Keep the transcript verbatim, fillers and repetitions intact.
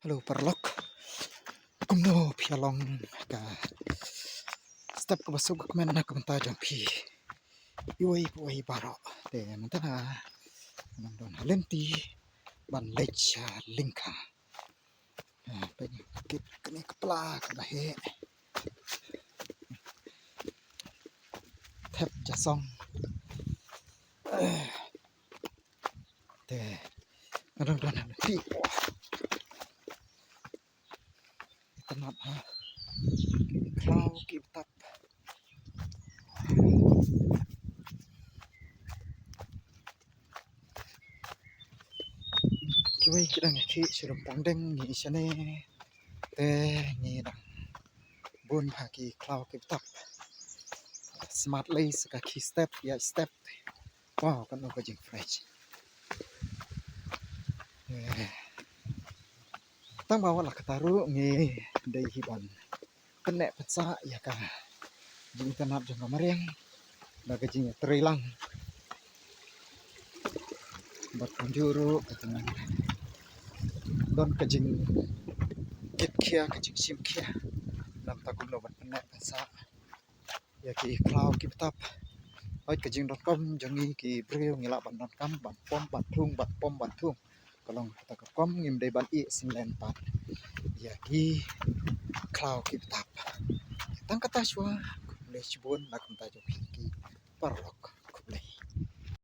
Hello paralok. Kumno phi ïa long ka step kaba suk ka kmen na ka bynta jong phi? Iwei pa iwei baroh. Te mynta nga nang don ha lynti ban leit sha lyngkha. Ha, peit kane ka pla kaba heh. Thep jasong. Te nga dang don ha lynti. Itynnad ha ki khlaw ki btap. Kiwei ki dang ïakhih sha Lumpongdeng, ngi shane te ngi dang bun ha ki khlaw ki btap. Smat lei sa ka khi step ïa step. Wow, kano ka jingfresh. Eh, tang ba wat la katta ruh ngi dei hi ban pynneh pynsah ïa ka jingitynnad jong ka mariang da ka jingïatreilang bad kumjuh ruh ka jing don ka jingkitkhia, ka jingshimkhia. Namar kumno ban pynneh pynsah ïa ki khlaw ki btap. Hooid, ka jingdonkam jong ngi ki briew ngi lah ban donkam, ban pom ban thung, ban pom ban thung. Ka long kata ka rukom, ngim dei ban ïeh synlen pat ïa ki khlaw ki btap. Tang kata shuwa, khublei shibun na ka bynta jong phi ki paralok.